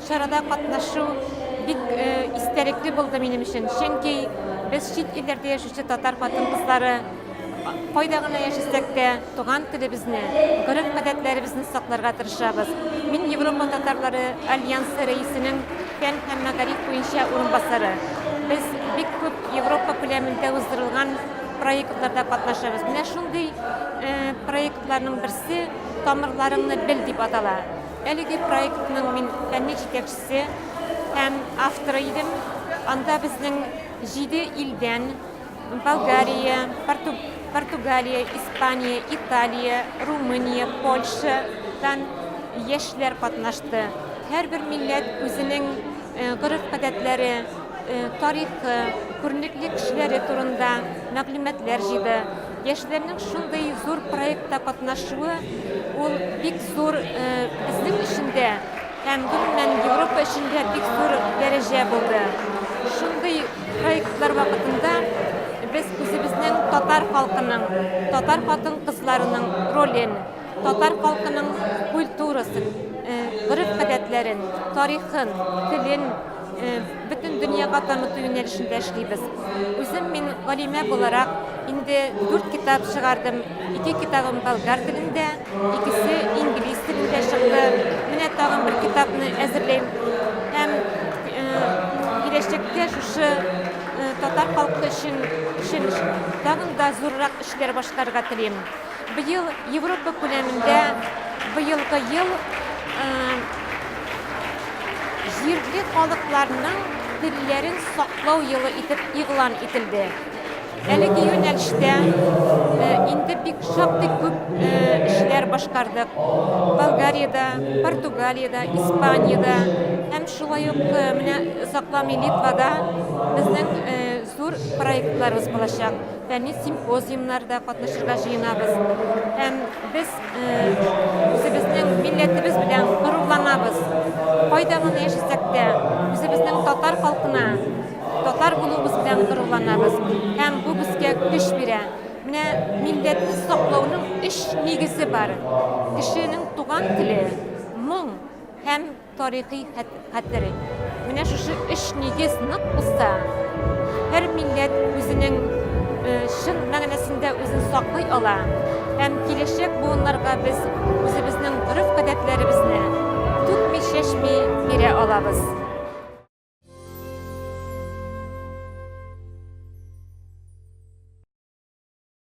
чарада катнашу бик истәлекле булды минем өчен. Чөнки без чит илләрдә яшәүче татар хатын-кызлары кайда гына яшәсәк тә, туган телебезне, гореф-гадәтләребезне сакларга тырышабыз. Мин Европа татарлары альянсы рәисенең фән һәм мәгариф буенча урынбасары. Без бик күп Европа күләмендә уздырылган проектларда катнашабыз. Менә шундый проектларның берсе Тамырларыңны бел дип атала. Әлеге проектның мин фәнни җитәкчесе һәм авторы идем. Анда безнең җиде илдән, Болгария, Португалия, Испания, Италия, Румыния, Польшадан яшьләр катнашты. Һәрбер милләт үзенең гореф-гадәтләре, тарихы, күренекле кешеләре турында мәгълүматлар җыйды. Яшьләрнең шундый зур проектта катнашуы ул бик зур безнең өчен дә һәм гомумән Европа өчен дә бик зур дәрәҗә булды. Шундый проектлар вакытында без үзебезнең татар халкының, татар хатын-кызларының ролен, татар халкының культурасын, гореф-гадәтләрен, тарихын, телен бөтен дөньяга таныту юнәлешендә эшлибез. Үзем мин галимә буларак инде дүрт китап чыгардым. Ике китабым болгар телендә, икесе инглиз телендә чыкты. Менә тагын бер китапны әзерлим. Һәм киләчәктә шушы татар халкы өчен өчен тагын да зуррак эшләр башкарырга телим. Быел Европа күләмендә быелгы ел җирле халыкларның телләрен саклау елы итеп игълан ителде. Әлеге юнәлештә инде бик шактый күп эшләр башкардык. Болгариядә, Португалиядә, Испаниядә һәм шулай ук менә озакламый Литвада безнең зур проектларыбыз булачак. Фәнни симпозиумнарда катнашырга җыенабыз. Һәм без үзебезнең милләтебез белән горурланабыз. Кайда гына яшәсәк тә, үзебезнең татар халкына, татар булуыбыз белән горурланабыз. Һәм бу безгә көч бирә. Менә милләтне саклауның өч нигезе бар. Кешенең туган теле, моң һәм тарихи хәтере. Менә шушы өч нигез нык булса, һәр милләт үзенең чын мәгънәсендә үзен саклый ала һәм киләчәк буыннарга без үзебезнең гореф-гадәтләребезне түкми-чәчми бирә алабыз.